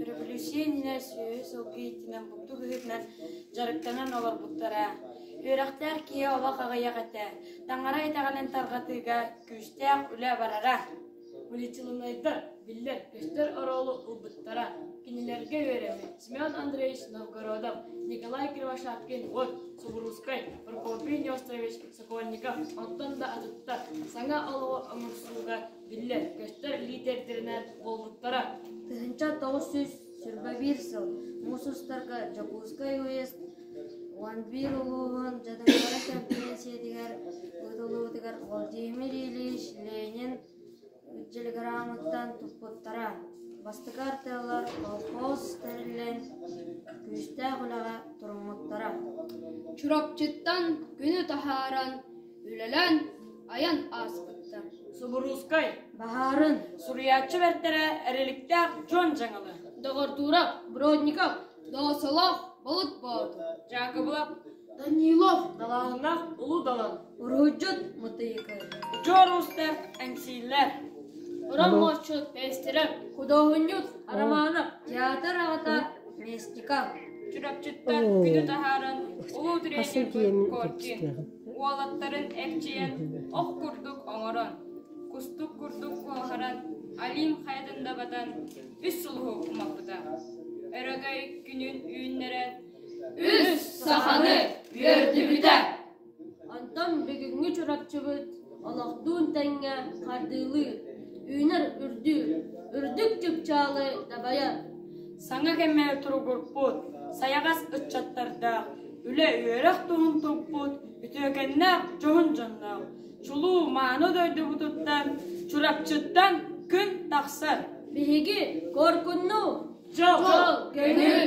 Өрөбөлүүссүйэ иннинэ сүөһү сылгы ииттинэн булду быһыытынан дьарыктанан олорбуттара. Үөрэхтээх киһи олох аҕыйах этэ, таҥара итэҕэлин тарҕатыыга күүстээх үлэ барара. Мыльычылынайдар биллэр көстөр оруолу ылбыттара. Кинилэргэ үөрэммит Семен Андреевич Новгородов, Николай Кривошапкин-Уот, Субуруускай, Прокопий Нестерович Сокольников, онтон да атыттар саҥа олоҕу оҥорсууга биллэр көстөр лиидэрдэринэн буолбуттара. 1921 сыл муус устарга Дьокуускай уезд 11 улууһун дьадаҥылара кэмпириэнсийэтигэр ыытыллыбытыгар Владимир Ильич Ленин телеграммыттан туппуттара. Бастакы артыаллар колхоз тэриллэн күүстээх үлэҕэ туруммуттара. Чурапчыттан күнү таһааран, үлэлээн, айан ааспыттар. Субуруускай Баһаарын Суруйааччы бэртэрэ эриликтээх Дьуон Дьаҥылы Доҕордуурап, Бродников, Доосолоох, Балык Боотур Дьаакыбылап Данилов Далааһыннаах Улуу Далан Уруһуйдьут Мытыйыкы Удьуор уустар Эҥсииллэр Уран муосчут Пестерев Худуоһунньут Романов Театр аҕата Местников Чурапчыттан күнү таһааран улуу тренербыт Коркин уолаттарын эрчийэн ох курдук оҥорон, кустук курдук куоһаран, Алим хайатын да батан үс сулуһу умаппыта. Өрөгөй күнүн үүннэрэн үс саханы үөрдүбүтэ. Онтон бүгүҥҥү Чурапчыбыт олохтуун тэҥҥэ хардыылыыр, үүнэр үрдүүр, үрдүк чыпчаалы дабайар. Саҥа кэмҥэ туругурпут, сайаҕас ыччаттардаах, үлэ-үөрэх туһун туппут, үтүөкэннээх дьоһун дьонноох, чулуу мааны дойдубутуттан Чурапчыттан күн тахсар. Биһиги Куоркуннуу Дьол, көҥүл!